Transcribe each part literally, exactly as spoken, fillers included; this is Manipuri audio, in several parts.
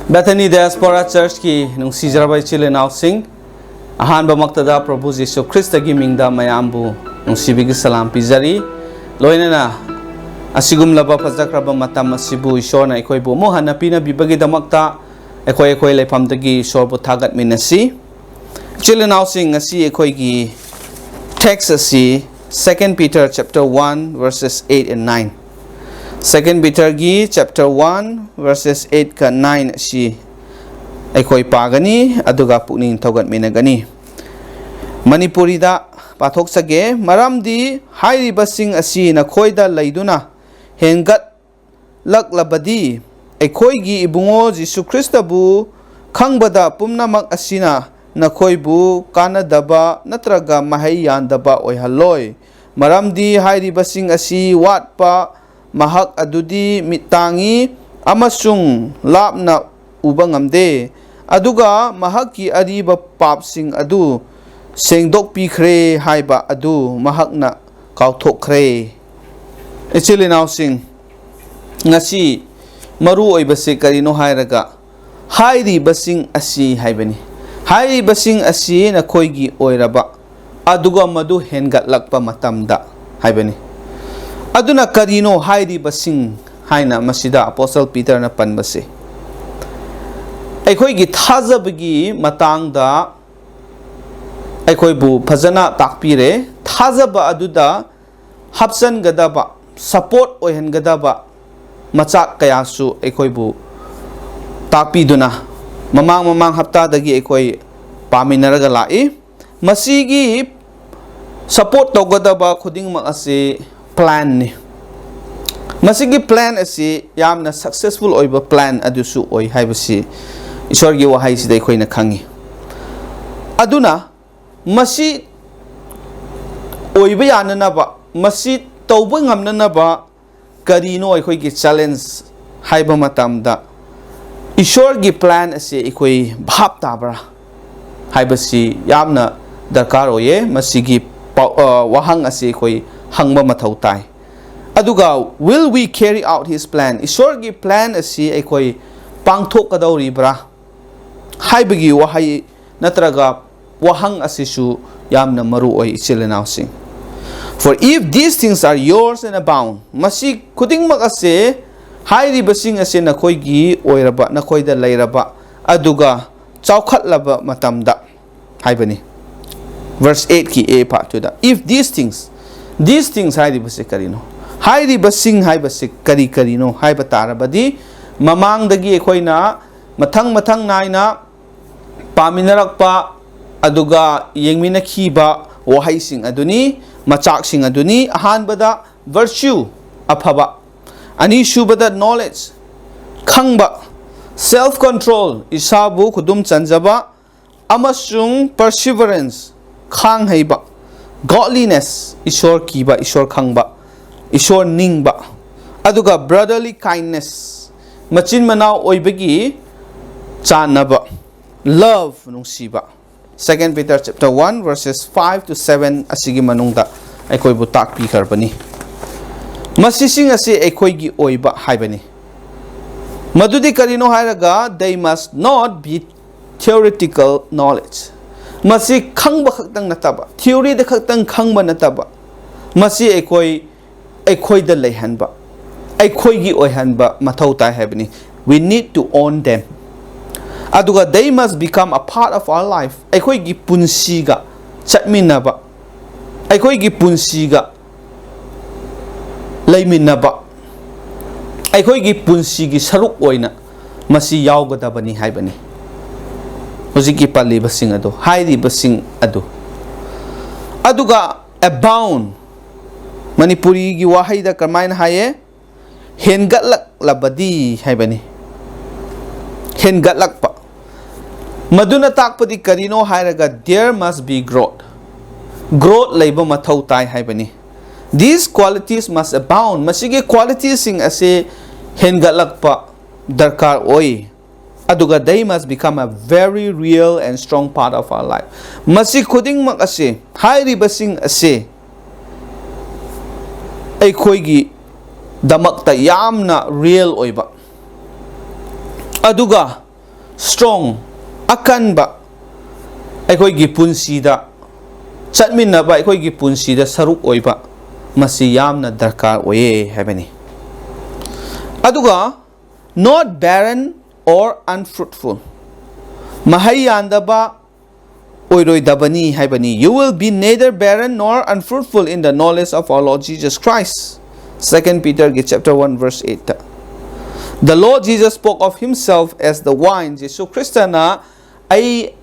Bethany Diaspora Churchꯀꯤ ꯅꯨꯡꯁꯤꯖꯔꯕ ꯏꯆꯤꯜ ꯏꯅꯥꯎꯁꯤꯡ, ꯑꯍꯥꯟꯕꯃꯛꯇꯗ ꯄ꯭ꯔꯚꯨ ꯖꯤꯁꯨ ꯈ꯭ꯔꯤꯁꯇꯒꯤ ꯃꯤꯡꯗ ꯃꯌꯥꯝꯕꯨ ꯅꯨꯡꯁꯤꯕꯒꯤ ꯁꯂꯥꯝ ꯄꯤꯖꯔꯤ꯫ ꯂꯣꯏꯅꯅ ꯑꯁꯤꯒꯨꯝꯂꯕ ꯐꯖꯈ꯭ꯔꯕ ꯃꯇꯝ ꯑꯁꯤꯕꯨ ꯏꯁꯣꯔꯅ ꯑꯩꯈꯣꯏꯕꯨ ꯑꯃꯨꯛ ꯍꯟꯅ ꯄꯤꯅꯕꯤꯕꯒꯤꯗꯃꯛꯇ ꯑꯩꯈꯣꯏ ꯑꯩꯈꯣꯏ ꯂꯩꯐꯝꯗꯒꯤ ꯏꯁꯣꯔꯕꯨ ꯊꯥꯒꯠꯃꯤꯟꯅꯁꯤ꯫ ꯏꯆꯤꯜ ꯏꯅꯥꯎꯁꯤꯡ, ꯉꯁꯤ ꯑꯩꯈꯣꯏꯒꯤ text ꯑꯁꯤ Second Peter chapter one verses eight and nine꯫ Second Peterꯒꯤ chapter one verses eight ꯀ nine ꯑꯁꯤ ꯑꯩꯈꯣꯏ ꯄꯥꯒꯅꯤ, ꯑꯗꯨꯒ ꯄꯨꯛꯅꯤꯡ ꯊꯧꯒꯠꯃꯤꯟꯅꯒꯅꯤ꯫ ꯃꯅꯤꯄꯨꯔꯤꯗ ꯄꯥꯊꯣꯛꯆꯒꯦ꯫ "ꯃꯔꯝꯗꯤ ꯍꯥꯏꯔꯤꯕꯁꯤꯡ ꯑꯁꯤ ꯅꯈꯣꯏꯗ ꯂꯩꯗꯨꯅ ꯍꯦꯟꯒꯠ ꯂꯛꯂꯕꯗꯤ, ꯑꯩꯈꯣꯏꯒꯤ ꯏꯕꯨꯡꯉꯣ ꯖꯤꯁꯨ ꯈ꯭ꯔꯤꯁꯇꯕꯨ ꯈꯪꯕꯗ ꯄꯨꯝꯅꯃꯛ ꯑꯁꯤꯅ ꯅꯈꯣꯏꯕꯨ ꯀꯥꯟꯅꯗꯕ ꯅꯠꯇ꯭ꯔꯒ ꯃꯍꯩ ꯌꯥꯟꯗꯕ ꯑꯣꯏꯍꯜꯂꯣꯏ꯫ ꯃꯔꯝꯗꯤ ꯍꯥꯏꯔꯤꯕꯁꯤꯡ ꯑꯁꯤ ꯋꯥꯠꯄ ꯃꯍꯥꯛ ꯑꯗꯨꯗꯤ ꯃꯤꯠ ꯇꯥꯡꯏ ꯑꯃꯁꯨꯡ ꯂꯥꯞꯅ ꯎꯕ ꯉꯝꯗꯦ, ꯑꯗꯨꯒ ꯃꯍꯥꯛꯀꯤ ꯑꯔꯤꯕ ꯄꯥꯞꯁꯤꯡ ꯑꯗꯨ ꯁꯦꯡꯗꯣꯛꯄꯤꯈ꯭ꯔꯦ ꯍꯥꯏꯕ ꯑꯗꯨ ꯃꯍꯥꯛꯅ ꯀꯥꯎꯊꯣꯛꯈ꯭ꯔꯦ"꯫ ꯏꯆꯤꯜ ꯏꯅꯥꯎꯁꯤꯡ, ꯉꯁꯤ ꯃꯔꯨ ꯑꯣꯏꯕꯁꯤ ꯀꯔꯤꯅꯣ ꯍꯥꯏꯔꯒ, "ꯍꯥꯏꯔꯤꯕꯁꯤꯡ ꯑꯁꯤ" ꯍꯥꯏꯕꯅꯤ꯫ "ꯍꯥꯏꯔꯤꯕꯁꯤꯡ ꯑꯁꯤ ꯅꯈꯣꯏꯒꯤ ꯑꯣꯏꯔꯕ, ꯑꯗꯨꯒ ꯃꯗꯨ ꯍꯦꯟꯒꯠꯂꯛꯄ ꯃꯇꯝꯗ" ꯍꯥꯏꯕꯅꯤ꯫ ꯑꯗꯨꯅ ꯀꯔꯤꯅꯣ "ꯍꯥꯏꯔꯤꯕꯁꯤꯡ" ꯍꯥꯏꯅ ꯃꯁꯤꯗ ꯑꯄꯣꯁꯇꯜ ꯄꯤꯇꯔꯅ ꯄꯟꯕꯁꯦ? ꯑꯩꯈꯣꯏꯒꯤ ꯊꯥꯖꯕꯒꯤ ꯃꯇꯥꯡꯗ ꯑꯩꯈꯣꯏꯕꯨ ꯐꯖꯅ ꯇꯥꯛꯄꯤꯔꯦ꯫ ꯊꯥꯖꯕ ꯑꯗꯨꯗ ꯍꯥꯞꯆꯟꯒꯗꯕ, support ꯑꯣꯏꯍꯟꯒꯗꯕ ꯃꯆꯥꯛ ꯀꯌꯥꯁꯨ ꯑꯩꯈꯣꯏꯕꯨ ꯇꯥꯛꯄꯤꯗꯨꯅ ꯃꯃꯥꯡ ꯃꯃꯥꯡ ꯍꯞꯇꯥꯗꯒꯤ ꯑꯩꯈꯣꯏ ꯄꯥꯃꯤꯟꯅꯔꯒ ꯂꯥꯛꯏ꯫ ꯃꯁꯤꯒꯤ support ꯇꯧꯒꯗꯕ ꯈꯨꯗꯤꯡꯃꯛ ꯑꯁꯤ planꯅꯤ꯫ ꯃꯁꯤꯒꯤ plan ꯑꯁꯤ ꯌꯥꯝꯅ successful ꯑꯣꯏꯕ plan ꯑꯗꯨꯁꯨ ꯑꯣꯏ ꯍꯥꯏꯕꯁꯤ ꯏꯁꯣꯔꯒꯤ ꯋꯥꯍꯩꯁꯤꯗ ꯑꯩꯈꯣꯏꯅ ꯈꯪꯉꯤ꯫ ꯑꯗꯨꯅ ꯃꯁꯤ ꯑꯣꯏꯕ ꯌꯥꯅꯅꯕ, ꯃꯁꯤ ꯇꯧꯕ ꯉꯝꯅꯅꯕ ꯀꯔꯤꯅꯣ ꯑꯩꯈꯣꯏꯒꯤ challenge ꯍꯥꯏꯕ ꯃꯇꯝꯗ, ꯏꯁꯣꯔꯒꯤ plan ꯑꯁꯤ ꯑꯩꯈꯣꯏ ꯚꯥꯞ ꯇꯥꯕ꯭ꯔꯥ ꯍꯥꯏꯕꯁꯤ ꯌꯥꯝꯅ ꯗꯔꯀꯥꯔ ꯑꯣꯏꯌꯦ꯫ ꯃꯁꯤꯒꯤ ꯄꯥꯎ-, ꯑ, ꯋꯥꯍꯪ ꯑꯁꯤ ꯑꯩꯈꯣꯏ ꯍꯪꯕ ꯃꯊꯧ ꯇꯥꯏ꯫ ꯑꯗꯨꯒ, "Will we carry out his plan?" ꯏꯁꯣꯔꯒꯤ plan ꯑꯁꯤ ꯑꯩꯈꯣꯏ ꯄꯥꯡꯊꯣꯛꯀꯗꯧꯔꯤꯕ꯭ꯔꯥ ꯍꯥꯏꯕꯒꯤ ꯋꯥꯍꯩ ꯅꯠꯇ꯭ꯔꯒ ꯋꯥꯍꯪ ꯑꯁꯤꯁꯨ ꯌꯥꯝꯅ ꯃꯔꯨ ꯑꯣꯏ, ꯏꯆꯤꯜ ꯏꯅꯥꯎꯁꯤꯡ꯫ For if these things are yours and abound, ꯃꯁꯤ ꯈꯨꯗꯤꯡꯃꯛ ꯑꯁꯦ, ꯍꯥꯏꯔꯤꯕꯁꯤꯡ ꯑꯁꯦ ꯅꯈꯣꯏꯒꯤ ꯑꯣꯏꯔꯕ, ꯅꯈꯣꯏꯗ ꯂꯩꯔꯕ, ꯑꯗꯨꯒ ꯆꯥꯎꯈꯠꯂꯕ ꯃꯇꯝꯗ ꯍꯥꯏꯕꯅꯤ꯫ Verse eight ꯀꯤ A part ꯇꯨꯗ, if these things, these things ꯍꯥꯏꯔꯤꯕꯁꯤ ꯀꯔꯤꯅꯣ? ꯍꯥꯏꯔꯤꯕꯁꯤꯡ ꯍꯥꯏꯕꯁꯤ ꯀꯔꯤ ꯀꯔꯤꯅꯣ ꯍꯥꯏꯕ ꯇꯥꯔꯕꯗꯤ, ꯃꯃꯥꯡꯗꯒꯤ ꯑꯩꯈꯣꯏꯅ ꯃꯊꯪ ꯃꯊꯪ ꯅꯥꯏꯅ ꯄꯥꯃꯤꯟꯅꯔꯛꯄ ꯑꯗꯨꯒ ꯌꯦꯡꯃꯤꯟꯅꯈꯤꯕ ꯋꯥꯍꯩꯁꯤꯡ ꯑꯗꯨꯅꯤ, ꯃꯆꯥꯛꯁꯤꯡ ꯑꯗꯨꯅꯤ꯫ ꯑꯍꯥꯟꯕꯗ virtue, ꯑꯐꯕ꯫ ꯑꯅꯤꯁꯨꯕꯗ knowledge, ꯈꯪꯕ꯫ Self control, ꯏꯁꯥꯕꯨ ꯈꯨꯗꯨꯝ ꯆꯟꯖꯕ꯫ ꯑꯃꯁꯨꯡ perseverance, ꯈꯥꯡ ꯍꯩꯕ꯫ Godliness, ꯏꯁꯣꯔ ꯀꯤꯕ, ꯏꯁꯣꯔ ꯈꯪꯕ, ꯏꯁꯣꯔ ꯅꯤꯡꯕ꯫ ꯑꯗꯨꯒ brotherly kindness, ꯃꯆꯤꯟ ꯃꯅꯥꯎ ꯑꯣꯏꯕꯒꯤ ꯆꯥꯟꯅꯕ꯫ Love, ꯅꯨꯡꯁꯤꯕ꯫ Second Peter chapter one verses five to seven ꯑꯁꯤꯒꯤ ꯃꯅꯨꯡꯗ ꯑꯩꯈꯣꯏꯕꯨ ꯇꯥꯛꯄꯤꯈ꯭ꯔꯕꯅꯤ꯫ ꯃꯁꯤꯁꯤꯡ ꯑꯁꯤ ꯑꯩꯈꯣꯏꯒꯤ ꯑꯣꯏꯕ ꯍꯥꯏꯕꯅꯤ꯫ ꯃꯗꯨꯗꯤ ꯀꯔꯤꯅꯣ ꯍꯥꯏꯔꯒ, they must not be theoretical knowledge. ꯃꯁꯤ ꯈꯪꯕ ꯈꯛꯇꯪ ꯅꯠꯇꯕ, theoryꯗ ꯈꯛꯇꯪ ꯈꯪꯕ ꯅꯠꯇꯕ, ꯃꯁꯤ ꯑꯩꯈꯣꯏ, ꯑꯩꯈꯣꯏꯗ ꯂꯩꯍꯟꯕ, ꯑꯩꯈꯣꯏꯒꯤ ꯑꯣꯏꯍꯟꯕ ꯃꯊꯧ ꯇꯥꯏ ꯍꯥꯏꯕꯅꯤ꯫ We need to own them. ꯑꯗꯨꯒ they must become a part of our life. ꯑꯩꯈꯣꯏꯒꯤ ꯄꯨꯟꯁꯤꯒ ꯆꯠꯃꯤꯟꯅꯕ, ꯑꯩꯈꯣꯏꯒꯤ ꯄꯨꯟꯁꯤꯒ ꯂꯩꯃꯤꯟꯅꯕ, ꯑꯩꯈꯣꯏꯒꯤ ꯄꯨꯟꯁꯤꯒꯤ ꯁꯔꯨꯛ ꯑꯣꯏꯅ ꯃꯁꯤ ꯌꯥꯎꯒꯗꯕꯅꯤ ꯍꯥꯏꯕꯅꯤ꯫ ꯍꯧꯖꯤꯛꯀꯤ ꯄꯜꯂꯤꯕꯁꯤꯡ ꯑꯗꯨ, ꯍꯥꯏꯔꯤꯕꯁꯤꯡ ꯑꯗꯨ꯫ ꯑꯗꯨꯒ abound, ꯃꯅꯤꯄꯨꯔꯤꯒꯤ ꯋꯥꯍꯩꯗ ꯀꯔꯝꯍꯥꯏꯅ ꯍꯥꯏꯌꯦ? ꯍꯦꯟꯒꯠꯂꯛꯂꯕꯗꯤ ꯍꯥꯏꯕꯅꯤ꯫ ꯍꯦꯟꯒꯠꯂꯛꯄ꯫ ꯃꯗꯨꯅ ꯇꯥꯛꯄꯗꯤ ꯀꯔꯤꯅꯣ ꯍꯥꯏꯔꯒ, there must be growth. Growth ꯂꯩꯕ ꯃꯊꯧ ꯇꯥꯏ ꯍꯥꯏꯕꯅꯤ꯫ These qualities must abound. ꯃꯁꯤꯒꯤ qualitiesꯁꯤꯡ ꯑꯁꯤ ꯍꯦꯟꯒꯠꯂꯛꯄ ꯗꯔꯀꯥꯔ ꯑꯣꯏ꯫ ꯑꯗꯨꯒ they must become a very real and strong part of our life. ꯃꯁꯤ ꯈꯨꯗꯤꯡꯃꯛ ꯑꯁꯤ, ꯍꯥꯏꯔꯤꯕꯁꯤꯡ ꯑꯁꯤ ꯑꯩꯈꯣꯏꯒꯤꯗꯃꯛꯇ ꯌꯥꯝꯅ real ꯑꯣꯏꯕ, ꯑꯗꯨꯒ strong, ꯑꯀꯟꯕ, ꯑꯩꯈꯣꯏꯒꯤ ꯄꯨꯟꯁꯤꯗ ꯆꯠꯃꯤꯟꯅꯕ, ꯑꯩꯈꯣꯏꯒꯤ ꯄꯨꯟꯁꯤꯗ ꯁꯔꯨꯛ ꯑꯣꯏꯕ, ꯃꯁꯤ ꯌꯥꯝꯅ ꯗꯔꯀꯥꯔ ꯑꯣꯏꯌꯦ ꯍꯥꯏꯕꯅꯤ꯫ ꯑꯗꯨꯒ not barren or unfruitful, ꯃꯍꯩ ꯌꯥꯟꯗꯕ ꯑꯣꯏꯔꯣꯏꯗꯕꯅꯤ ꯍꯥꯏꯕꯅꯤ꯫ "You will be neither barren nor unfruitful in the knowledge of our Lord Jesus Christ." Second Peter ꯒꯤ chapter one verse eight ꯇ꯫ The Lord Jesus spoke of himself as the vine. ꯖꯤꯁꯨ ꯈ꯭ꯔꯤꯁꯇꯅ "ꯑꯩ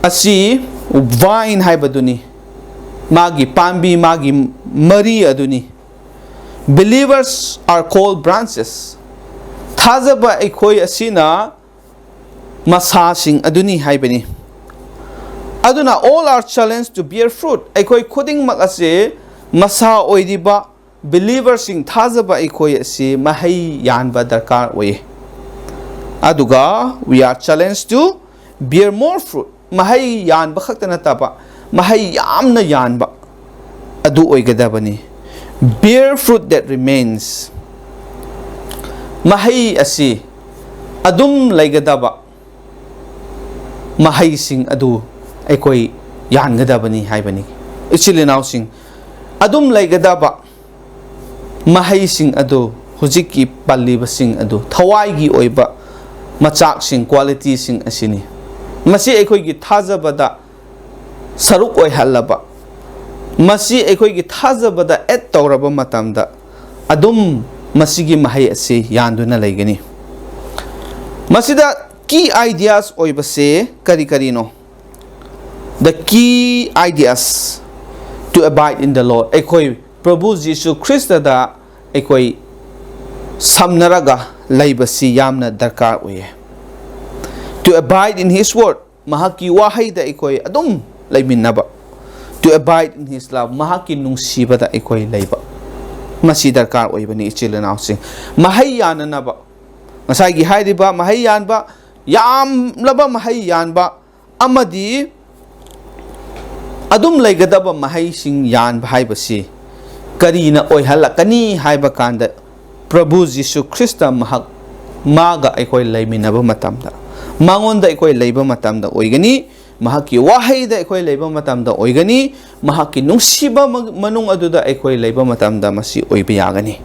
ꯑꯁꯤ vine ꯍꯥꯏꯕꯗꯨꯅꯤ, ꯃꯥꯒꯤ ꯄꯥꯝꯕꯤ, ꯃꯥꯒꯤ ꯃꯔꯤ ꯑꯗꯨꯅꯤ꯫ Believers are called branches." ꯊꯥꯖꯕ ꯑꯩꯈꯣꯏ ꯑꯁꯤꯅ ꯃꯁꯥꯁꯤꯡ ꯑꯗꯨꯅꯤ ꯍꯥꯏꯕꯅꯤ꯫ ꯑꯗꯨꯅ all are challenged to bear fruit. ꯑꯩꯈꯣꯏ ꯈꯨꯗꯤꯡꯃꯛ ꯑꯁꯤ ꯃꯁꯥ ꯑꯣꯏꯔꯤꯕ believerꯁꯤꯡ, ꯊꯥꯖꯕ ꯑꯩꯈꯣꯏ ꯑꯁꯤ ꯃꯍꯩ ꯌꯥꯟꯕ ꯗꯔꯀꯥꯔ ꯑꯣꯏꯌꯦ꯫ ꯑꯗꯨꯒ we are challenged to bear more fruit. ꯃꯍꯩ ꯌꯥꯟꯕ ꯈꯛꯇ ꯅꯠꯇꯕ, ꯃꯍꯩ ꯌꯥꯝꯅ ꯌꯥꯟꯕ ꯑꯗꯨ ꯑꯣꯏꯒꯗꯕꯅꯤ꯫ Bear fruit that remains. ꯃꯍꯩ ꯑꯁꯤ ꯑꯗꯨꯝ ꯂꯩꯒꯗꯕ ꯃꯍꯩꯁꯤꯡ ꯑꯗꯨ ꯑꯩꯈꯣꯏ ꯌꯥꯟꯒꯗꯕꯅꯤ ꯍꯥꯏꯕꯅꯤ꯫ ꯏꯆꯤꯜ ꯏꯅꯥꯎꯁꯤꯡ, ꯑꯗꯨꯝ ꯂꯩꯒꯗꯕ ꯃꯍꯩꯁꯤꯡ ꯑꯗꯨ, ꯍꯧꯖꯤꯛꯀꯤ ꯄꯜꯂꯤꯕꯁꯤꯡ ꯑꯗꯨ, ꯊꯋꯥꯏꯒꯤ ꯑꯣꯏꯕ ꯃꯆꯥꯛꯁꯤꯡ, qualityꯁꯤꯡ ꯑꯁꯤꯅꯤ꯫ ꯃꯁꯤ ꯑꯩꯈꯣꯏꯒꯤ ꯊꯥꯖꯕꯗ ꯁꯔꯨꯛ ꯑꯣꯏꯍꯜꯂꯕ, ꯃꯁꯤ ꯑꯩꯈꯣꯏꯒꯤ ꯊꯥꯖꯕꯗ add ꯇꯧꯔꯕ ꯃꯇꯝꯗ, ꯑꯗꯨꯝ ꯃꯁꯤꯒꯤ ꯃꯍꯩ ꯑꯁꯤ ꯌꯥꯟꯗꯨꯅ ꯂꯩꯒꯅꯤ꯫ ꯃꯁꯤꯗ key ideas ꯑꯣꯏꯕꯁꯦ ꯀꯔꯤ ꯀꯔꯤꯅꯣ? The key ideas to abide in the Lord. ꯑꯩꯈꯣꯏ ꯄ꯭ꯔꯚꯨ ꯖꯤꯁꯨ ꯈ꯭ꯔꯤꯁꯇꯗ ꯑꯩꯈꯣꯏ ꯁꯝꯅꯔꯒ ꯂꯩꯕꯁꯤ ꯌꯥꯝꯅ ꯗꯔꯀꯥꯔ ꯑꯣꯏꯌꯦ꯫ To abide in his word, ꯃꯍꯥꯛꯀꯤ ꯋꯥꯍꯩꯗ ꯑꯩꯈꯣꯏ ꯑꯗꯨꯝ ꯂꯩꯃꯤꯟꯅꯕ꯫ To abide in his love, ꯃꯍꯥꯛꯀꯤ ꯅꯨꯡꯁꯤꯕꯗ ꯑꯩꯈꯣꯏ ꯂꯩꯕ꯫ ꯃꯁꯤ ꯗꯔꯀꯥꯔ ꯑꯣꯏꯕꯅꯤ, ꯏꯆꯤꯜ ꯏꯅꯥꯎꯁꯤꯡ꯫ ꯃꯍꯩ ꯌꯥꯟꯅꯅꯕ, ꯉꯁꯥꯏꯒꯤ ꯍꯥꯏꯔꯤꯕ ꯃꯍꯩ ꯌꯥꯟꯕ, ꯌꯥꯝꯂꯕ ꯃꯍꯩ ꯌꯥꯟꯕ ꯑꯃꯗꯤ ꯑꯗꯨꯝ ꯂꯩꯒꯗꯕ ꯃꯍꯩꯁꯤꯡ ꯌꯥꯟꯕ ꯍꯥꯏꯕꯁꯤ ꯀꯔꯤꯅ ꯑꯣꯏꯍꯜꯂꯛꯀꯅꯤ ꯍꯥꯏꯕ ꯀꯥꯟꯗ, ꯄ꯭ꯔꯚꯨ ꯖꯤꯁꯨ ꯈ꯭ꯔꯤꯁꯇ ꯃꯍꯥꯛ ꯃꯥꯒ ꯑꯩꯈꯣꯏ ꯂꯩꯃꯤꯟꯅꯕ ꯃꯇꯝꯗ, ꯃꯉꯣꯟꯗ ꯑꯩꯈꯣꯏ ꯂꯩꯕ ꯃꯇꯝꯗ ꯑꯣꯏꯒꯅꯤ, ꯃꯍꯥꯛꯀꯤ ꯋꯥꯍꯩꯗ ꯑꯩꯈꯣꯏ ꯂꯩꯕ ꯃꯇꯝꯗ ꯑꯣꯏꯒꯅꯤ, ꯃꯍꯥꯛꯀꯤ ꯅꯨꯡꯁꯤꯕ ꯃ-, ꯃꯅꯨꯡ ꯑꯗꯨꯗ ꯑꯩꯈꯣꯏ ꯂꯩꯕ ꯃꯇꯝꯗ ꯃꯁꯤ ꯑꯣꯏꯕ ꯌꯥꯒꯅꯤ꯫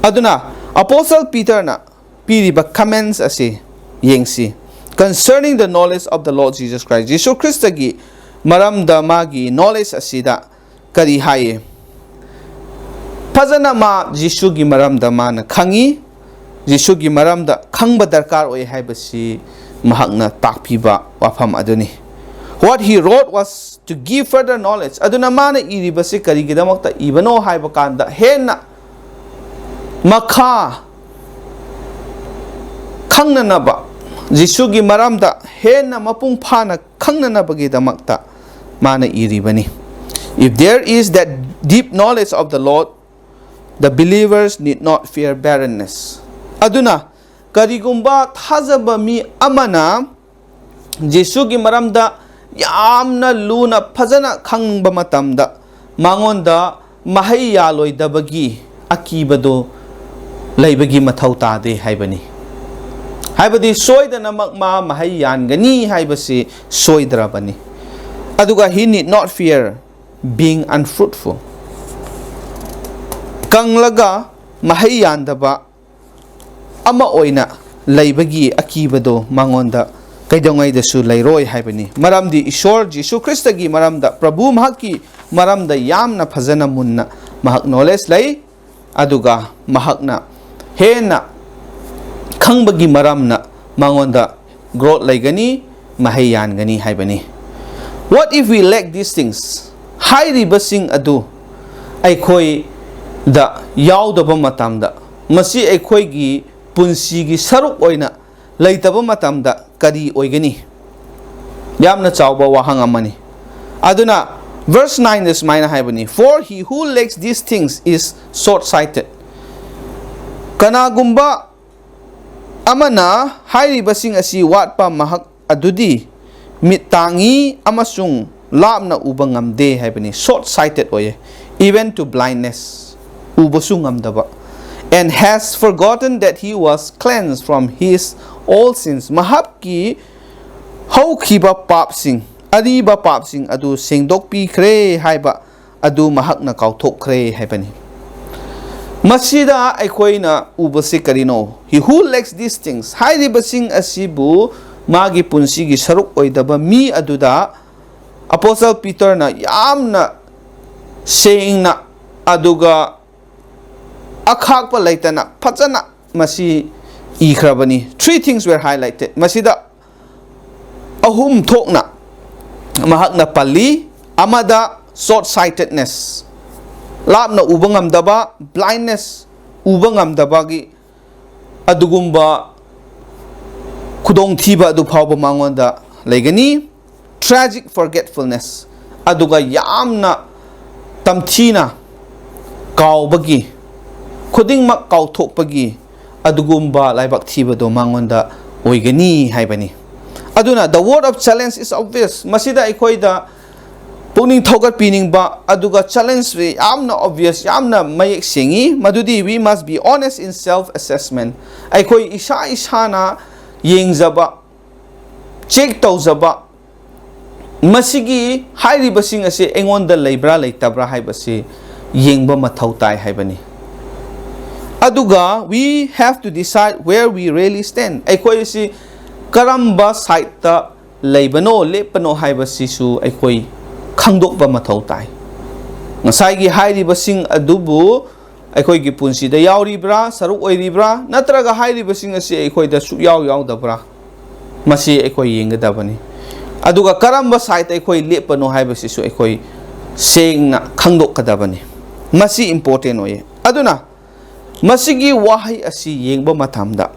ꯑꯗꯨꯅ Apostle Peterꯅ ꯄꯤꯔꯤꯕ comments ꯑꯁꯤ ꯌꯦꯡꯁꯤ꯫ Concerning the knowledge of the Lord Jesus Christ, ꯖꯤꯁꯨ ꯈ꯭ꯔꯤꯁꯇꯒꯤ ꯃꯔꯝꯗ ꯃꯥꯒꯤ knowledge ꯑꯁꯤꯗ ꯀꯔꯤ ꯍꯥꯏꯌꯦ? ꯐꯖꯅ ꯃꯥ ꯖꯤꯁꯨꯒꯤ ꯃꯔꯝꯗ ꯃꯥꯅ ꯈꯪꯉꯤ꯫ ꯖꯤꯁꯨꯒꯤ ꯃꯔꯝꯗ ꯈꯪꯕ ꯗꯔꯀꯥꯔ ꯑꯣꯏ ꯍꯥꯏꯕꯁꯤ ꯃꯍꯥꯛꯅ ꯇꯥꯛꯄꯤꯕ ꯋꯥꯐꯝ ꯑꯗꯨꯅꯤ꯫ What he wrote was to give further knowledge. ꯑꯗꯨꯅ ꯃꯥꯅ ꯏꯔꯤꯕꯁꯤ ꯀꯔꯤꯒꯤꯗꯃꯛꯇ ꯏꯕꯅꯣ ꯍꯥꯏꯕ ꯀꯥꯟꯗ, ꯍꯦꯟꯅ ꯃꯈꯥ ꯈꯪꯅꯅꯕ, ꯖꯤꯁꯨꯒꯤ ꯃꯔꯝꯗ ꯍꯦꯟꯅ ꯃꯄꯨꯡ ꯐꯥꯅ ꯈꯪꯅꯅꯕꯒꯤꯗꯃꯛꯇ ꯃꯥꯅ ꯏꯔꯤꯕꯅꯤ꯫ If there is that deep knowledge of the Lord, the believers need not fear barrenness. ꯑꯗꯨꯅ ꯀꯔꯤꯒꯨꯝꯕ ꯊꯥꯖꯕ ꯃꯤ ꯑꯃꯅ ꯖꯤꯁꯨꯒꯤ ꯃꯔꯝꯗ ꯌꯥꯝꯅ ꯂꯨꯅ ꯐꯖꯅ ꯈꯪꯕ ꯃꯇꯝꯗ, ꯃꯉꯣꯟꯗ ꯃꯍꯩ ꯌꯥꯜꯂꯣꯏꯗꯕꯒꯤ ꯑꯀꯤꯕꯗꯨ ꯂꯩꯕꯒꯤ ꯃꯊꯧ ꯇꯥꯗꯦ ꯍꯥꯏꯕꯅꯤ꯫ ꯍꯥꯏꯕꯗꯤ ꯁꯣꯏꯗꯅꯃꯛ ꯃꯥ ꯃꯍꯩ ꯌꯥꯟꯒꯅꯤ ꯍꯥꯏꯕꯁꯤ ꯁꯣꯏꯗ꯭ꯔꯕꯅꯤ꯫ ꯑꯗꯨꯒ he need not fear being unfruitful. ꯀꯪꯂꯒ ꯃꯍꯩ ꯌꯥꯟꯗꯕ ꯑꯃ ꯑꯣꯏꯅ ꯂꯩꯕꯒꯤ ꯑꯀꯤꯕꯗꯣ ꯃꯉꯣꯟꯗ ꯀꯩꯗꯧꯉꯩꯗꯁꯨ ꯂꯩꯔꯣꯏ ꯍꯥꯏꯕꯅꯤ꯫ ꯃꯔꯝꯗꯤ ꯏꯁꯣꯔ ꯖꯤꯁꯨ ꯈ꯭ꯔꯤꯁꯇꯒꯤ ꯃꯔꯝꯗ, ꯄ꯭ꯔꯚꯨ ꯃꯍꯥꯛꯀꯤ ꯃꯔꯝꯗ ꯌꯥꯝꯅ ꯐꯖꯅ ꯃꯨꯟꯅ ꯃꯍꯥꯛ knowledge ꯂꯩ, ꯑꯗꯨꯒ ꯃꯍꯥꯛꯅ ꯍꯦꯟꯅ ꯈꯪꯕꯒꯤ ꯃꯔꯝꯅ ꯃꯉꯣꯟꯗ growth ꯂꯩꯒꯅꯤ, ꯃꯍꯩ ꯌꯥꯟꯒꯅꯤ ꯍꯥꯏꯕꯅꯤ꯫ What if we lack these things? ꯍꯥꯏꯔꯤꯕꯁꯤꯡ ꯑꯗꯨ ꯑꯩꯈꯣꯏꯗ ꯌꯥꯎꯗꯕ ꯃꯇꯝꯗ, ꯃꯁꯤ ꯑꯩꯈꯣꯏꯒꯤ ꯄꯨꯟꯁꯤꯒꯤ ꯁꯔꯨꯛ ꯑꯣꯏꯅ ꯂꯩꯇꯕ ꯃꯇꯝꯗ ꯀꯔꯤ ꯑꯣꯏꯒꯅꯤ? ꯌꯥꯝꯅ ꯆꯥꯎꯕ ꯋꯥꯍꯪ ꯑꯃꯅꯤ꯫ ꯑꯗꯨꯅ verse nineꯗ ꯁꯨꯃꯥꯏꯅ ꯍꯥꯏꯕꯅꯤ, "For he who lacks these things is short-sighted." ꯀꯅꯥꯒꯨꯝꯕ ꯑꯃꯅ ꯍꯥꯏꯔꯤꯕꯁꯤꯡ ꯑꯁꯤ ꯋꯥꯠꯄ ꯃꯍꯥꯛ ꯑꯗꯨꯗꯤ ꯃꯤꯠ ꯇꯥꯡꯏ ꯑꯃꯁꯨꯡ ꯂꯥꯞꯅ ꯎꯕ ꯉꯝꯗꯦ ꯍꯥꯏꯕꯅꯤ꯫ Short-sighted ꯑꯣꯏꯌꯦ, even to blindness, ꯎꯕꯁꯨ ꯉꯝꯗꯕ꯫ and has forgotten that he was cleansed from his old sins. ꯃꯍꯥꯛꯀꯤ ꯍꯧꯈꯤꯕ ꯄꯥꯞꯁꯤꯡ, ꯑꯔꯤꯕ ꯄꯥꯞꯁꯤꯡ ꯑꯗꯨ ꯁꯦꯡꯗꯣꯛꯄꯤꯈ꯭ꯔꯦ ꯍꯥꯏꯕ ꯑꯗꯨ ꯃꯍꯥꯛꯅ ꯀꯥꯎꯊꯣꯛꯈ꯭ꯔꯦ ꯍꯥꯏꯕꯅꯤ꯫ ꯃꯁꯤꯗ ꯑꯩꯈꯣꯏꯅ ꯎꯕꯁꯤ ꯀꯔꯤꯅꯣ? He who lacks these things, ꯍꯥꯏꯔꯤꯕꯁꯤꯡ ꯑꯁꯤꯕꯨ ꯃꯥꯒꯤ ꯄꯨꯟꯁꯤꯒꯤ ꯁꯔꯨꯛ ꯑꯣꯏꯗꯕ ꯃꯤ ꯑꯗꯨꯗ ꯑꯄꯣꯁꯇꯜ ꯄꯤꯇꯔꯅ ꯌꯥꯝꯅ ꯁꯦꯡꯅ ꯑꯗꯨꯒ ꯑꯈꯥꯛꯄ ꯂꯩꯇꯅ ꯐꯖꯅ ꯃꯁꯤ ꯏꯈ꯭ꯔꯕꯅꯤ꯫ Three things were highlighted. ꯃꯁꯤꯗ ꯑꯍꯨꯝ ꯊꯣꯛꯅ ꯃꯍꯥꯛꯅ ꯄꯜꯂꯤ꯫ ꯑꯃꯗ short sightedness, ꯂꯥꯞꯅ ꯎꯕ ꯉꯝꯗꯕ, blindness, ꯎꯕ ꯉꯝꯗꯕꯒꯤ ꯑꯗꯨꯒꯨꯝꯕ ꯈꯨꯗꯣꯡꯊꯤꯕ ꯑꯗꯨ ꯐꯥꯎꯕ ꯃꯉꯣꯟꯗ ꯂꯩꯒꯅꯤ꯫ Tragic forgetfulness, ꯑꯗꯨꯒ ꯌꯥꯝꯅ ꯇꯝꯊꯤꯅ ꯀꯥꯎꯕꯒꯤ, ꯈꯨꯗꯤꯡꯃꯛ ꯀꯥꯎꯊꯣꯛꯄꯒꯤ ꯑꯗꯨꯒꯨꯝꯕ ꯂꯥꯏꯕꯛ ꯊꯤꯕꯗꯣ ꯃꯉꯣꯟꯗ ꯑꯣꯏꯒꯅꯤ ꯍꯥꯏꯕꯅꯤ꯫ ꯑꯗꯨꯅ the word of challenge is obvious. ꯃꯁꯤꯗ ꯑꯩꯈꯣꯏꯗ ꯄꯨꯛꯅꯤꯡ ꯊꯧꯒꯠꯄꯤꯅꯤꯡꯕ ꯑꯗꯨꯒ challenge ꯁꯤ ꯌꯥꯝꯅ obvious, ꯌꯥꯝꯅ ꯃꯌꯦꯛ ꯁꯦꯡꯉꯤ꯫ ꯃꯗꯨꯗꯤ we must be honest in self assessment. ꯑꯩꯈꯣꯏ ꯏꯁꯥ ꯏꯁꯥꯅ ꯌꯦꯡꯖꯕ, check ꯇꯧꯖꯕ, ꯃꯁꯤꯒꯤ ꯍꯥꯏꯔꯤꯕꯁꯤꯡ ꯑꯁꯤ ꯑꯩꯉꯣꯟꯗ ꯂꯩꯕ꯭ꯔꯥ ꯂꯩꯇꯕ꯭ꯔꯥ ꯍꯥꯏꯕꯁꯤ ꯌꯦꯡꯕ ꯃꯊꯧ ꯇꯥꯏ ꯍꯥꯏꯕꯅꯤ꯫ ꯑꯗꯨꯒ we have to decide where we really stand. ꯑꯩꯈꯣꯏ ꯑꯁꯤ ꯀꯔꯝꯕ side ꯇ ꯂꯩꯕꯅꯣ, ꯂꯦꯞꯄꯅꯣ ꯍꯥꯏꯕꯁꯤꯁꯨ ꯑꯩꯈꯣꯏ ꯈꯪꯗꯣꯛꯄ ꯃꯊꯧ ꯇꯥꯏ꯫ ꯉꯁꯥꯏꯒꯤ ꯍꯥꯏꯔꯤꯕꯁꯤꯡ ꯑꯗꯨꯕꯨ ꯑꯩꯈꯣꯏꯒꯤ ꯄꯨꯟꯁꯤꯗ ꯌꯥꯎꯔꯤꯕ꯭ꯔꯥ, ꯁꯔꯨꯛ ꯑꯣꯏꯔꯤꯕ꯭ꯔꯥ, ꯅꯠꯇ꯭ꯔꯒ ꯍꯥꯏꯔꯤꯕꯁꯤꯡ ꯑꯁꯤ ꯑꯩꯈꯣꯏꯗ ꯁꯨꯛꯌꯥꯎ ꯌꯥꯎꯗꯕ꯭ꯔꯥ? ꯃꯁꯤ ꯑꯩꯈꯣꯏ ꯌꯦꯡꯒꯗꯕꯅꯤ꯫ ꯑꯗꯨꯒ ꯀꯔꯝꯕ side ꯇ ꯑꯩꯈꯣꯏ ꯂꯦꯞꯄꯅꯣ ꯍꯥꯏꯕꯁꯤꯁꯨ ꯑꯩꯈꯣꯏ ꯁꯦꯡꯅ ꯈꯪꯗꯣꯛꯀꯗꯕꯅꯤ꯫ ꯃꯁꯤ important ꯑꯣꯏꯌꯦ꯫ ꯑꯗꯨꯅ ꯃꯁꯤꯒꯤ ꯋꯥꯍꯩ ꯑꯁꯤ ꯌꯦꯡꯕ ꯃꯇꯝꯗ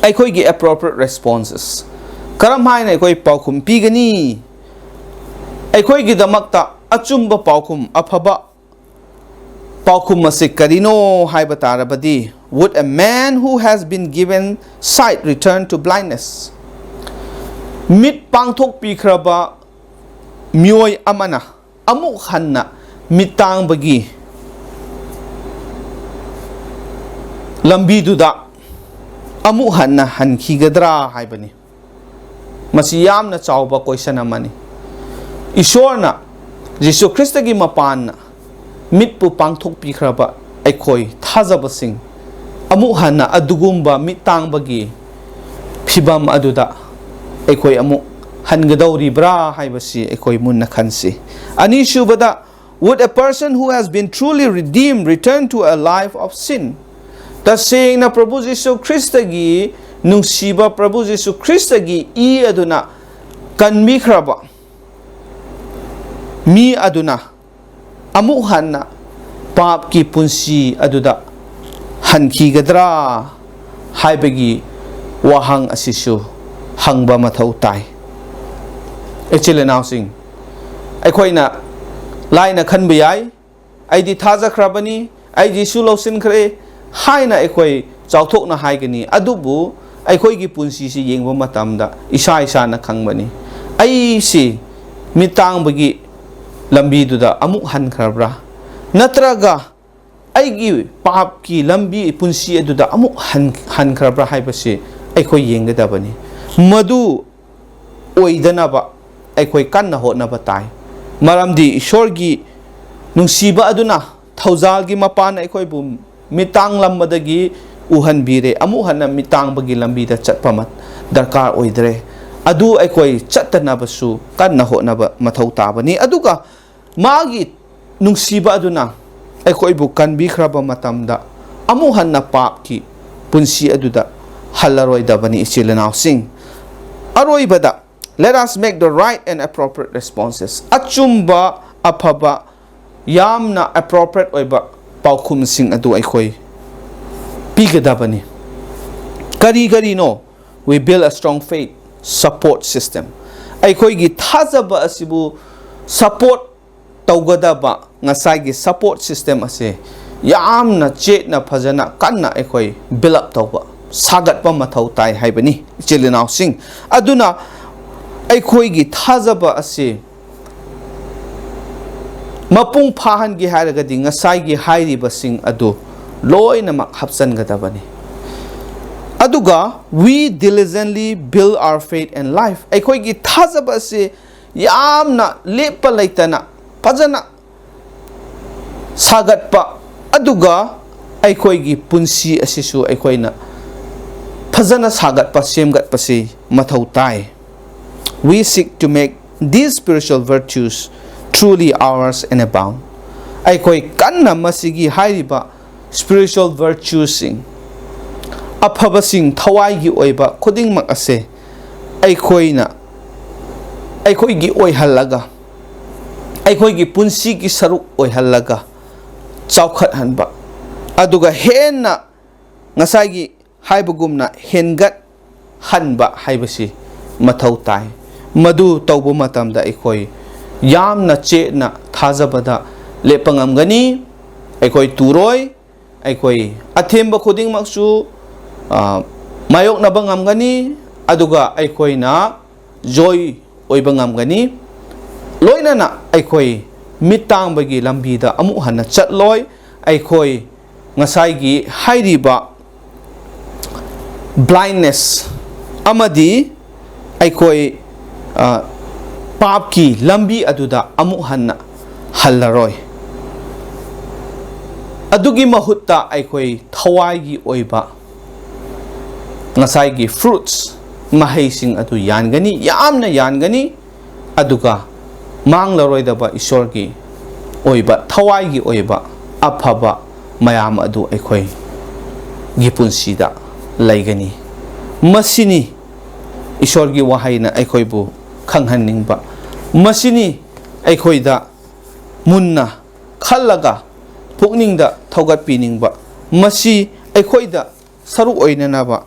ꯑꯩꯈꯣꯏꯒꯤ appropriate responses, ꯀꯔꯝ ꯍꯥꯏꯅ ꯑꯩꯈꯣꯏ ꯄꯥꯎꯈꯨꯝ ꯄꯤꯒꯅꯤ? ꯑꯩꯈꯣꯏꯒꯤꯗꯃꯛꯇ ꯑꯆꯨꯝꯕ ꯄꯥꯎꯈꯨꯝ, ꯑꯐꯕ ꯄꯥꯎꯈꯨꯝ ꯑꯁꯤ ꯀꯔꯤꯅꯣ ꯍꯥꯏꯕ ꯇꯥꯔꯕꯗꯤ, would a man who has been given sight return to blindness? ꯃꯤꯠ ꯄꯥꯡꯊꯣꯛꯄꯤꯈ꯭ꯔꯕ ꯃꯤꯑꯣꯏ ꯑꯃꯅ ꯑꯃꯨꯛ ꯍꯟꯅ ꯃꯤꯠ ꯇꯥꯡꯕꯒꯤ ꯂꯝꯕꯤꯗꯨꯗ ꯑꯃꯨꯛ ꯍꯟꯅ ꯍꯟꯈꯤꯒꯗ꯭ꯔꯥ ꯍꯥꯏꯕꯅꯤ꯫ ꯃꯁꯤ ꯌꯥꯝꯅ ꯆꯥꯎꯕ question ꯑꯃꯅꯤ꯫ ꯏꯁꯣꯔꯅ ꯖꯤꯁꯨ ꯈ꯭ꯔꯤꯁꯇꯒꯤ ꯃꯄꯥꯟꯅ ꯃꯤꯠꯄꯨ ꯄꯥꯡꯊꯣꯛꯄꯤꯈ꯭ꯔꯕ ꯑꯩꯈꯣꯏ ꯊꯥꯖꯕꯁꯤꯡ ꯑꯃꯨꯛ ꯍꯟꯅ ꯑꯗꯨꯒꯨꯝꯕ ꯃꯤꯠ ꯇꯥꯡꯕꯒꯤ ꯐꯤꯕꯝ ꯑꯗꯨꯗ ꯑꯩꯈꯣꯏ ꯑꯃꯨꯛ ꯍꯟꯒꯗꯧꯔꯤꯕ꯭ꯔꯥ ꯍꯥꯏꯕꯁꯤ ꯑꯩꯈꯣꯏ ꯃꯨꯟꯅ ꯈꯟꯁꯤ꯫ ꯑꯅꯤꯁꯨꯕꯗ, would a person who has been truly redeemed return to a life of sin? ꯇꯁꯦꯡꯅ ꯄ꯭ꯔꯚꯨ ꯖꯤꯁꯨ ꯈ꯭ꯔꯤꯁꯇꯒꯤ ꯅꯨꯡꯁꯤꯕ, ꯄ꯭ꯔꯚꯨ ꯖꯤꯁꯨ ꯈ꯭ꯔꯤꯁꯇꯒꯤ ꯏ ꯑꯗꯨꯅ ꯀꯟꯕꯤꯈ꯭ꯔꯕ ꯃꯤ ꯑꯗꯨꯅ ꯑꯃꯨꯛ ꯍꯟꯅ ꯄꯥꯞꯀꯤ ꯄꯨꯟꯁꯤ ꯑꯗꯨꯗ ꯍꯟꯈꯤꯒꯗ꯭ꯔꯥ ꯍꯥꯏꯕꯒꯤ ꯋꯥꯍꯪ ꯑꯁꯤꯁꯨ ꯍꯪꯕ ꯃꯊꯧ ꯇꯥꯏ꯫ ꯏꯆꯤꯜ ꯏꯅꯥꯎꯁꯤꯡ, ꯑꯩꯈꯣꯏꯅ ꯂꯥꯏꯅ ꯈꯟꯕ ꯌꯥꯏ, "ꯑꯩꯗꯤ ꯊꯥꯖꯈ꯭ꯔꯕꯅꯤ, ꯑꯩ ꯖꯤꯁꯨ ꯂꯧꯁꯤꯟꯈ꯭ꯔꯦ" ꯍꯥꯏꯅ ꯑꯩꯈꯣꯏ ꯆꯥꯎꯊꯣꯛꯅ ꯍꯥꯏꯒꯅꯤ꯫ ꯑꯗꯨꯕꯨ ꯑꯩꯈꯣꯏꯒꯤ ꯄꯨꯟꯁꯤꯁꯤ ꯌꯦꯡꯕ ꯃꯇꯝꯗ ꯏꯁꯥ ꯏꯁꯥꯅ ꯈꯪꯕꯅꯤ꯫ ꯑꯩꯁꯤ ꯃꯤꯠ ꯇꯥꯡꯕꯒꯤ ꯂꯝꯕꯤꯗꯨꯗ ꯑꯃꯨꯛ ꯍꯟꯈ꯭ꯔꯕ꯭ꯔꯥ? ꯅꯠꯇ꯭ꯔꯒ ꯑꯩꯒꯤ ꯄꯥꯞꯀꯤ ꯂꯝꯕꯤ, ꯄꯨꯟꯁꯤ ꯑꯗꯨꯗ ꯑꯃꯨꯛ ꯍꯟ-, ꯍꯟꯈ꯭ꯔꯕ꯭ꯔꯥ ꯍꯥꯏꯕꯁꯤ ꯑꯩꯈꯣꯏ ꯌꯦꯡꯒꯗꯕꯅꯤ꯫ ꯃꯗꯨ ꯑꯣꯏꯗꯅꯕ ꯑꯩꯈꯣꯏ ꯀꯟꯅ ꯍꯣꯠꯅꯕ ꯇꯥꯏ꯫ ꯃꯔꯝꯗꯤ ꯏꯁꯣꯔꯒꯤ ꯅꯨꯡꯁꯤꯕ ꯑꯗꯨꯅ ꯊꯧꯖꯥꯜꯒꯤ ꯃꯄꯥꯟ ꯑꯩꯈꯣꯏꯕꯨ ꯃꯤꯇꯥꯡꯂꯝꯕꯗꯒꯤ ꯎꯍꯟꯕꯤꯔꯦ꯫ ꯑꯃꯨꯛ ꯍꯟꯅ ꯃꯤꯇꯥꯡꯕꯒꯤ ꯂꯝꯕꯤꯗ ꯆꯠꯄ ꯃ-, ꯗꯔꯀꯥꯔ ꯑꯣꯏꯗ꯭ꯔꯦ꯫ ꯑꯗꯨ ꯑꯩꯈꯣꯏ ꯆꯠꯇꯅꯕꯁꯨ ꯀꯟꯅ ꯍꯣꯠꯅꯕ ꯃꯊꯧ ꯇꯥꯕꯅꯤ꯫ ꯑꯗꯨꯒ ꯃꯥꯒꯤ ꯅꯨꯡꯁꯤꯕ ꯑꯗꯨꯅ ꯑꯩꯈꯣꯏꯕꯨ ꯀꯟꯕꯤꯈ꯭ꯔꯕ ꯃꯇꯝꯗ ꯑꯃꯨꯛ ꯍꯟꯅ ꯄꯥꯞꯀꯤ ꯄꯨꯟꯁꯤ ꯑꯗꯨꯗ ꯍꯜꯂꯔꯣꯏꯗꯕꯅꯤ, ꯏꯆꯤꯜ ꯏꯅꯥꯎꯁꯤꯡ꯫ ꯑꯔꯣꯏꯕꯗ, let us make the right and appropriate responses. ꯑꯆꯨꯝꯕ, ꯑꯐꯕ, ꯌꯥꯝꯅ appropriate ꯑꯣꯏꯕ ꯄꯥꯎꯈꯨꯝꯁꯤꯡ ꯑꯗꯨ ꯑꯩꯈꯣꯏ ꯄꯤꯒꯗꯕꯅꯤ꯫ ꯀꯔꯤ ꯀꯔꯤꯅꯣ? We build a strong faith support system. ꯑꯩꯈꯣꯏꯒꯤ ꯊꯥꯖꯕ ꯑꯁꯤꯕꯨ support ꯇꯧꯒꯗꯕ ꯉꯁꯥꯏꯒꯤ support system ꯑꯁꯦ ꯌꯥꯝꯅ ꯆꯦꯠꯅ, ꯐꯖꯅ, ꯀꯟꯅ ꯑꯩꯈꯣꯏ build up ꯇꯧꯕ, ꯁꯥꯒꯠꯄ ꯃꯊꯧ ꯇꯥꯏ ꯍꯥꯏꯕꯅꯤ, ꯏꯆꯤꯜ ꯏꯅꯥꯎꯁꯤꯡ꯫ ꯑꯗꯨꯅ ꯑꯩꯈꯣꯏꯒꯤ ꯊꯥꯖꯕ ꯑꯁꯤ ꯃꯄꯨꯡ ꯐꯥꯍꯟꯒꯦ ꯍꯥꯏꯔꯒꯗꯤ ꯉꯁꯥꯏꯒꯤ ꯍꯥꯏꯔꯤꯕꯁꯤꯡ ꯑꯗꯨ ꯂꯣꯏꯅꯃꯛ ꯍꯥꯞꯆꯟꯒꯗꯕꯅꯤ꯫ ꯑꯗꯨꯒ we diligently build our faith and life, ꯑꯩꯈꯣꯏꯒꯤ ꯊꯥꯖꯕ ꯑꯁꯤ ꯌꯥꯝꯅ ꯂꯦꯞꯄ ꯂꯩꯇꯅ ꯐꯖꯅ ꯁꯥꯒꯠꯄ, ꯑꯗꯨꯒ ꯑꯩꯈꯣꯏꯒꯤ ꯄꯨꯟꯁꯤ ꯑꯁꯤꯁꯨ ꯑꯩꯈꯣꯏꯅ ꯐꯖꯅ ꯁꯥꯒꯠꯄ, ꯁꯦꯝꯒꯠꯄꯁꯤ ꯃꯊꯧ ꯇꯥꯏ꯫ We seek to make these spiritual virtues truly ours and abound. ꯑꯩꯈꯣꯏ ꯀꯟꯅ ꯃꯁꯤꯒꯤ ꯍꯥꯏꯔꯤꯕ spiritual virtuesꯁꯤꯡ, ꯑꯐꯕꯁꯤꯡ, ꯊꯋꯥꯏꯒꯤ ꯑꯣꯏꯕ ꯈꯨꯗꯤꯡꯃꯛ ꯑꯁꯦ ꯑꯩꯈꯣꯏꯅ, ꯑꯩꯈꯣꯏꯒꯤ ꯑꯣꯏꯍꯜꯂꯒ, ꯑꯩꯈꯣꯏꯒꯤ ꯄꯨꯟꯁꯤꯒꯤ ꯁꯔꯨꯛ ꯑꯣꯏꯍꯜꯂꯒ ꯆꯥꯎꯈꯠꯍꯟꯕ, ꯑꯗꯨꯒ ꯍꯦꯟꯅ ꯉꯁꯥꯏꯒꯤ ꯍꯥꯏꯕꯒꯨꯝꯅ ꯍꯦꯟꯒꯠꯍꯟꯕ ꯍꯥꯏꯕꯁꯤ ꯃꯊꯧ ꯇꯥꯏ꯫ ꯃꯗꯨ ꯇꯧꯕ ꯃꯇꯝꯗ ꯑꯩꯈꯣꯏ ꯌꯥꯝꯅ ꯆꯦꯠꯅ ꯊꯥꯖꯕꯗ ꯂꯦꯞꯄ ꯉꯝꯒꯅꯤ꯫ ꯑꯩꯈꯣꯏ ꯇꯨꯔꯣꯏ, ꯑꯩꯈꯣꯏ ꯑꯊꯦꯝꯕ ꯈꯨꯗꯤꯡꯃꯛꯁꯨ, ꯑ, ꯃꯥꯌꯣꯛꯅꯕ ꯉꯝꯒꯅꯤ, ꯑꯗꯨꯒ ꯑꯩꯈꯣꯏꯅ ꯖꯣꯏ ꯑꯣꯏꯕ ꯉꯝꯒꯅꯤ꯫ ꯂꯣꯏꯅꯅ ꯑꯩꯈꯣꯏ ꯃꯤꯠ ꯇꯥꯡꯕꯒꯤ ꯂꯝꯕꯤꯗ ꯑꯃꯨꯛ ꯍꯟꯅ ꯆꯠꯂꯣꯏ꯫ ꯑꯩꯈꯣꯏ ꯉꯁꯥꯏꯒꯤ ꯍꯥꯏꯔꯤꯕ blindness ꯑꯃꯗꯤ ꯑꯩꯈꯣꯏ, ꯑ, ꯄꯥꯞꯀꯤ ꯂꯝꯕꯤ ꯑꯗꯨꯗ ꯑꯃꯨꯛ ꯍꯟꯅ ꯍꯜꯂꯔꯣꯏ꯫ ꯑꯗꯨꯒꯤ ꯃꯍꯨꯠꯇ ꯑꯩꯈꯣꯏ ꯊꯋꯥꯏꯒꯤ ꯑꯣꯏꯕ ꯉꯁꯥꯏꯒꯤ fruits, ꯃꯍꯩꯁꯤꯡ ꯑꯗꯨ ꯌꯥꯟꯒꯅꯤ, ꯌꯥꯝꯅ ꯌꯥꯟꯒꯅꯤ꯫ ꯑꯗꯨꯒ ꯃꯥꯡꯂꯔꯣꯏꯗꯕ ꯏꯁꯣꯔꯒꯤ ꯑꯣꯏꯕ, ꯊꯋꯥꯏꯒꯤ ꯑꯣꯏꯕ ꯑꯐꯕ ꯃꯌꯥꯝ ꯑꯗꯨ ꯑꯩꯈꯣꯏꯒꯤ ꯄꯨꯟꯁꯤꯗ ꯂꯩꯒꯅꯤ꯫ ꯃꯁꯤꯅꯤ ꯏꯁꯣꯔꯒꯤ ꯋꯥꯍꯩꯅ ꯑꯩꯈꯣꯏꯕꯨ ꯈꯪꯍꯟꯅꯤꯡꯕ꯫ ꯃꯁꯤꯅꯤ ꯑꯩꯈꯣꯏꯗ ꯃꯨꯟꯅ ꯈꯜꯂꯒ ꯄꯨꯛꯅꯤꯡꯗ ꯊꯧꯒꯠꯄꯤꯅꯤꯡꯕ꯫ ꯃꯁꯤ ꯑꯩꯈꯣꯏꯗ ꯁꯔꯨꯛ ꯑꯣꯏꯅꯅꯕ,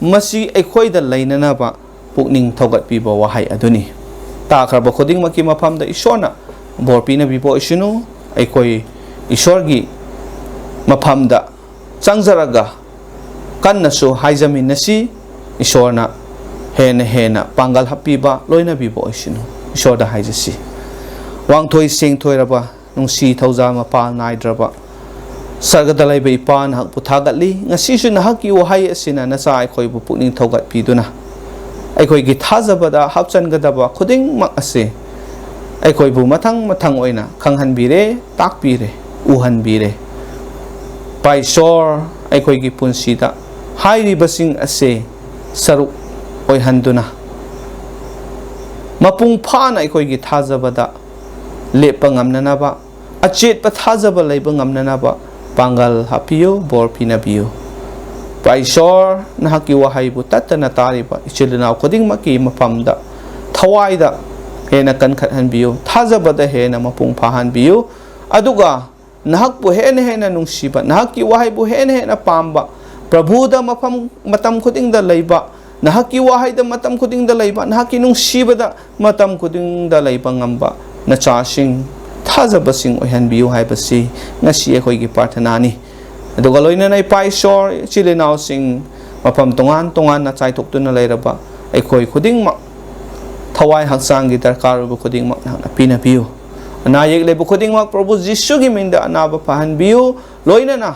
ꯃꯁꯤ ꯑꯩꯈꯣꯏꯗ ꯂꯩꯅꯅꯕ ꯄꯨꯛꯅꯤꯡ ꯊꯧꯒꯠꯄꯤꯕ ꯋꯥꯍꯩ ꯑꯗꯨꯅꯤ꯫ ꯇꯥꯈ꯭ꯔꯕ ꯈꯨꯗꯤꯡꯃꯛꯀꯤ ꯃꯐꯝꯗ ꯏꯁꯣꯔꯅ ꯕꯣꯔ ꯄꯤꯅꯕꯤꯕ ꯑꯣꯏꯁꯅꯨ꯫ ꯑꯩꯈꯣꯏ ꯏꯁꯣꯔꯒꯤ ꯃꯐꯝꯗ ꯆꯪꯖꯔꯒ ꯀꯟꯅꯁꯨ ꯍꯥꯏꯖꯃꯤꯟꯅꯁꯤ꯫ ꯏꯁꯣꯔꯅ ꯍꯦꯟꯅ ꯍꯦꯟꯅ ꯄꯥꯡꯒꯜ ꯍꯥꯞꯄꯤꯕ, ꯂꯣꯏꯅꯕꯤꯕ ꯑꯣꯏꯁꯅꯨ꯫ ꯏꯁꯣꯔꯗ ꯍꯥꯏꯖꯁꯤ꯫ ꯋꯥꯡꯊꯣꯏ ꯁꯦꯡꯊꯣꯏꯔꯕ, ꯅꯨꯡꯁꯤ ꯊꯧꯖꯥꯜ ꯃꯄꯥ ꯅꯥꯏꯗ꯭ꯔꯕ, ꯁꯔꯒꯗ ꯂꯩꯕ ꯏꯄꯥ, ꯅꯍꯥꯛꯄꯨ ꯊꯥꯒꯠꯂꯤ꯫ ꯉꯁꯤꯁꯨ ꯅꯍꯥꯛꯀꯤ ꯋꯥꯍꯩ ꯑꯁꯤꯅ ꯅꯆꯥ ꯑꯩꯈꯣꯏꯕꯨ ꯄꯨꯛꯅꯤꯡ ꯊꯧꯒꯠꯄꯤꯗꯨꯅ ꯑꯩꯈꯣꯏꯒꯤ ꯊꯥꯖꯕꯗ ꯍꯥꯞꯆꯟꯒꯗꯕ ꯈꯨꯗꯤꯡꯃꯛ ꯑꯁꯤ ꯑꯩꯈꯣꯏꯕꯨ ꯃꯊꯪ ꯃꯊꯪ ꯑꯣꯏꯅ ꯈꯪꯍꯟꯕꯤꯔꯦ, ꯇꯥꯛꯄꯤꯔꯦ, ꯎꯍꯟꯕꯤꯔꯦ꯫ ꯏꯄꯥ ꯏꯁꯣꯔ, ꯑꯩꯈꯣꯏꯒꯤ ꯄꯨꯟꯁꯤꯗ ꯍꯥꯏꯔꯤꯕꯁꯤꯡ ꯑꯁꯤ ꯁꯔꯨꯛ ꯑꯣꯏꯍꯟꯗꯨꯅ ꯃꯄꯨꯡ ꯐꯥꯅ ꯑꯩꯈꯣꯏꯒꯤ ꯊꯥꯖꯕꯗ ꯂꯦꯞꯄ ꯉꯝꯅꯅꯕ, ꯑꯆꯦꯠꯄ ꯊꯥꯖꯕ ꯂꯩꯕ ꯉꯝꯅꯅꯕ ꯄꯥꯡꯒꯜ ꯍꯥꯞꯄꯤꯌꯨ, ꯕꯣꯔ ꯄꯤꯅꯕꯤꯌꯨ꯫ ꯏꯄꯥ ꯏꯁꯣꯔ, ꯅꯍꯥꯛꯀꯤ ꯋꯥꯍꯩꯕꯨ ꯇꯠꯇꯅ ꯇꯥꯔꯤꯕ ꯏꯆꯤꯜ ꯏꯅꯥꯎ ꯈꯨꯗꯤꯡꯃꯛꯀꯤ ꯃꯐꯝꯗ ꯊꯋꯥꯏꯗ ꯍꯦꯟꯅ ꯀꯟꯈꯠꯍꯟꯕꯤꯌꯨ, ꯊꯥꯖꯕꯗ ꯍꯦꯟꯅ ꯃꯄꯨꯡ ꯐꯥꯍꯟꯕꯤꯌꯨ꯫ ꯑꯗꯨꯒ ꯅꯍꯥꯛꯄꯨ ꯍꯦꯟꯅ ꯍꯦꯟꯅ ꯅꯨꯡꯁꯤꯕ, ꯅꯍꯥꯛꯀꯤ ꯋꯥꯍꯩꯕꯨ ꯍꯦꯟꯅ ꯍꯦꯟꯅ ꯄꯥꯝꯕ, ꯄ꯭ꯔꯚꯨꯗ ꯃꯐꯝ, ꯃꯇꯝ ꯈꯨꯗꯤꯡꯗ ꯂꯩꯕ, ꯅꯍꯥꯛꯀꯤ ꯋꯥꯍꯩꯗ ꯃꯇꯝ ꯈꯨꯗꯤꯡꯗ ꯂꯩꯕ, ꯅꯍꯥꯛꯀꯤ ꯅꯨꯡꯁꯤꯕꯗ ꯃꯇꯝ ꯈꯨꯗꯤꯡꯗ ꯂꯩꯕ ꯉꯝꯕ ꯅꯆꯥꯁꯤꯡ, ꯊꯥꯖꯕꯁꯤꯡ ꯑꯣꯏꯍꯟꯕꯤꯌꯨ ꯍꯥꯏꯕꯁꯤ ꯉꯁꯤ ꯑꯩꯈꯣꯏꯒꯤ ꯄ꯭ꯔꯥꯔꯊꯅꯥꯅꯤ꯫ ꯑꯗꯨꯒ ꯂꯣꯏꯅꯅ ꯏꯄꯥ ꯏꯁꯣꯔ, ꯏꯆꯤꯜ ꯏꯅꯥꯎꯁꯤꯡ ꯃꯐꯝ ꯇꯣꯉꯥꯟ ꯇꯣꯉꯥꯟꯅ ꯆꯥꯏꯊꯣꯛꯇꯨꯅ ꯂꯩꯔꯕ ꯑꯩꯈꯣꯏ ꯈꯨꯗꯤꯡꯃꯛ, ꯊꯋꯥꯏ ꯍꯛꯆꯥꯡꯒꯤ ꯗꯔꯀꯥꯔ ꯑꯣꯏꯕ ꯈꯨꯗꯤꯡꯃꯛ ꯅꯍꯥꯛꯅ ꯄꯤꯅꯕꯤꯌꯨ꯫ ꯑꯅꯥ ꯑꯌꯦꯛ ꯂꯩꯕ ꯈꯨꯗꯤꯡꯃꯛ ꯄ꯭ꯔꯚꯨ ꯖꯤꯁꯨꯒꯤ ꯃꯤꯡꯗ ꯑꯅꯥꯕ ꯐꯍꯟꯕꯤꯌꯨ꯫ ꯂꯣꯏꯅꯅ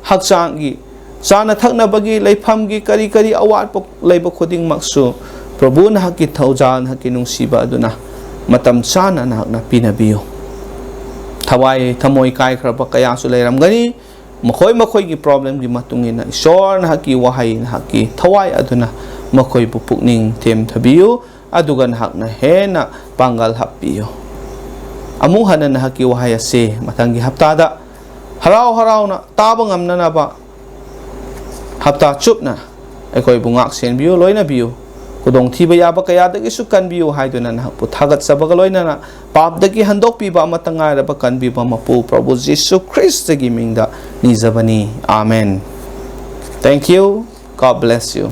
ꯍꯛꯆꯥꯡꯒꯤ, ꯆꯥꯅ ꯊꯛꯅꯕꯒꯤ, ꯂꯩꯐꯝꯒꯤ ꯀꯔꯤ ꯀꯔꯤ ꯑꯋꯥꯠꯄ ꯂꯩꯕ ꯈꯨꯗꯤꯡꯃꯛꯁꯨ ꯄ꯭ꯔꯚꯨ ꯅꯍꯥꯛꯀꯤ ꯊꯧꯖꯥꯜ, ꯅꯍꯥꯛꯀꯤ ꯅꯨꯡꯁꯤꯕ ꯑꯗꯨꯅ ꯃꯇꯝ ꯆꯥꯅ ꯅꯍꯥꯛꯅ ꯄꯤꯅꯕꯤꯌꯨ꯫ ꯊꯋꯥꯏ ꯊꯃꯣꯏ ꯀꯥꯏꯈ꯭ꯔꯕ ꯀꯌꯥꯁꯨ ꯂꯩꯔꯝꯒꯅꯤ꯫ ꯃꯈꯣꯏ ꯃꯈꯣꯏꯒꯤ problemꯒꯤ ꯃꯇꯨꯡ ꯏꯟꯅ ꯏꯁꯣꯔ ꯅꯍꯥꯛꯀꯤ ꯋꯥꯍꯩ, ꯅꯍꯥꯛꯀꯤ ꯊꯋꯥꯏ ꯑꯗꯨꯅ ꯃꯈꯣꯏꯕꯨ ꯄꯨꯛꯅꯤꯡ ꯊꯦꯝꯊꯕꯤꯌꯨ, ꯑꯗꯨꯒ ꯅꯍꯥꯛꯅ ꯍꯦꯟꯅ ꯄꯥꯡꯒꯜ ꯍꯥꯞꯄꯤꯌꯨ꯫ ꯑꯃꯨꯛ ꯍꯟꯅ ꯅꯍꯥꯛꯀꯤ ꯋꯥꯍꯩ ꯑꯁꯤ ꯃꯊꯪꯒꯤ ꯍꯞꯇꯥꯗ ꯍꯔꯥꯎ ꯍꯔꯥꯎꯅ ꯇꯥꯕ ꯉꯝꯅꯅꯕ ꯍꯞꯇꯥ ꯆꯨꯞꯅ ꯑꯩꯈꯣꯏꯕꯨ ꯉꯥꯛ ꯁꯦꯟꯕꯤꯌꯨ, ꯂꯣꯏꯅꯕꯤꯌꯨ꯫ ꯈꯨꯗꯣꯡꯊꯤꯕ ꯌꯥꯕ ꯀꯌꯥꯗꯒꯤꯁꯨ ꯀꯟꯕꯤꯌꯨ ꯍꯥꯏꯗꯨꯅ ꯅꯍꯥꯛꯄꯨ ꯊꯥꯒꯠꯆꯕꯒ ꯂꯣꯏꯅꯅ ꯄꯥꯞꯇꯒꯤ ꯍꯟꯗꯣꯛꯄꯤꯕ ꯑꯃꯠꯇ ꯉꯥꯏꯔꯕ ꯀꯟꯕꯤꯕ ꯃꯄꯨ ꯄ꯭ꯔꯚꯨ ꯖꯤꯁꯨ ꯈ꯭ꯔꯤꯁꯇꯒꯤ ꯃꯤꯡꯗ ꯅꯤꯖꯕꯅꯤ꯫ Amen. Thank you. God bless you.